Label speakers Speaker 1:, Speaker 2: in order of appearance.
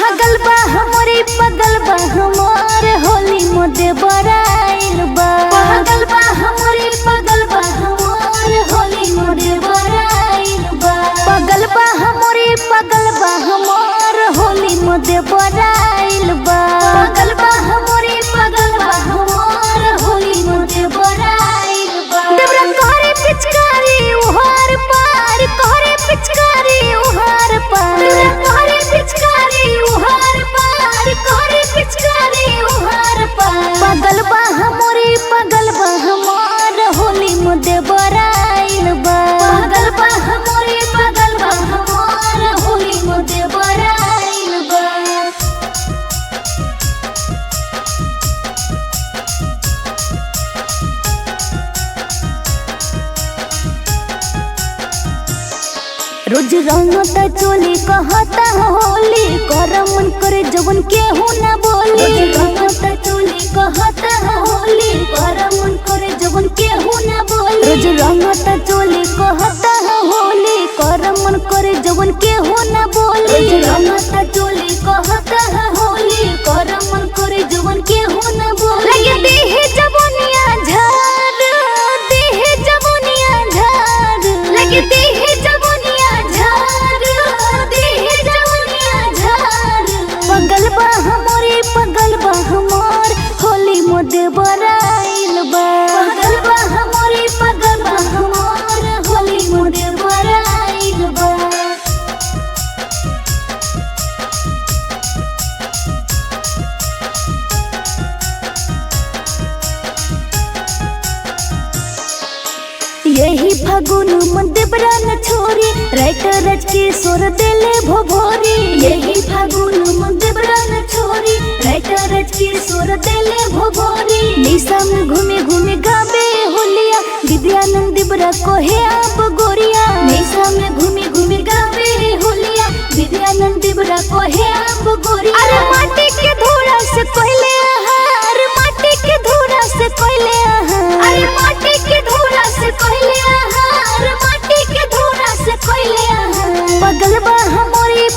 Speaker 1: पागल बा हमरे पगल बा हमार होली मोदे बराइल बा। पागल बा हमरे पगल बा हमार होली मोदे बराइल बा। पगल बा हमरे पगल बा हमार होली मोदे बराइल बा। पगल बा हमरे पगल बा हमार होली मोदे बराइल बा। देवरा करे पिचकारी उहार पार, करे पिचकारी उहार पार। देवरा करे पिचकारी उहार पार, करे पिचकारी उहार पार। पगल बा हमरे पगल बा हमार होली मोदे बराइल बा। पगल बा हमरे पगल बा हमार होली मोदे बराइल बा। रोज रंगता चोली कहता होली, कर मन करे जवन केहू ना बोली। रोज रंगता चोली कहता होली, कर मन करे जवन केहू ना बोली। रोज रंगता चोली कहता होली, कर मन करे जवन केहू ना बोली। रोज रंगता चोली कहता होली, कर मन करे जवन केहू ना बोली। लगे देह जवनिया झार, देह जवनिया झार। लगे देह जवनिया झार, देह जवनिया झार। पगल बा हमरे पगल बा हमार होली मोदे बराइल बा। पगल बा हमरे पगल बा हमार होली मोदे बराइल बा। यही फागुन मन देवरा न छोरी, राइटर रज के सोर देले भोभोरी। यही फागुन मन देवरा न छोरी, राइटर रज के सोर देले भोभोरी। निशा में घूमे घूमे गावे होलिया, विद्यानंद देवरा कोहे आप गोरिया। निशा में घूमे घूमे गावे होलिया, विद्यानंद देवरा कोहे आप गोरिया। अरे माटी के धूरा से कोइले आहार, माटी के धूरा से कोइले आहार। अरे माटी के धूरा से कोइले आहार, माटी के धूरा से कोइले आहार। पगल बा हमरे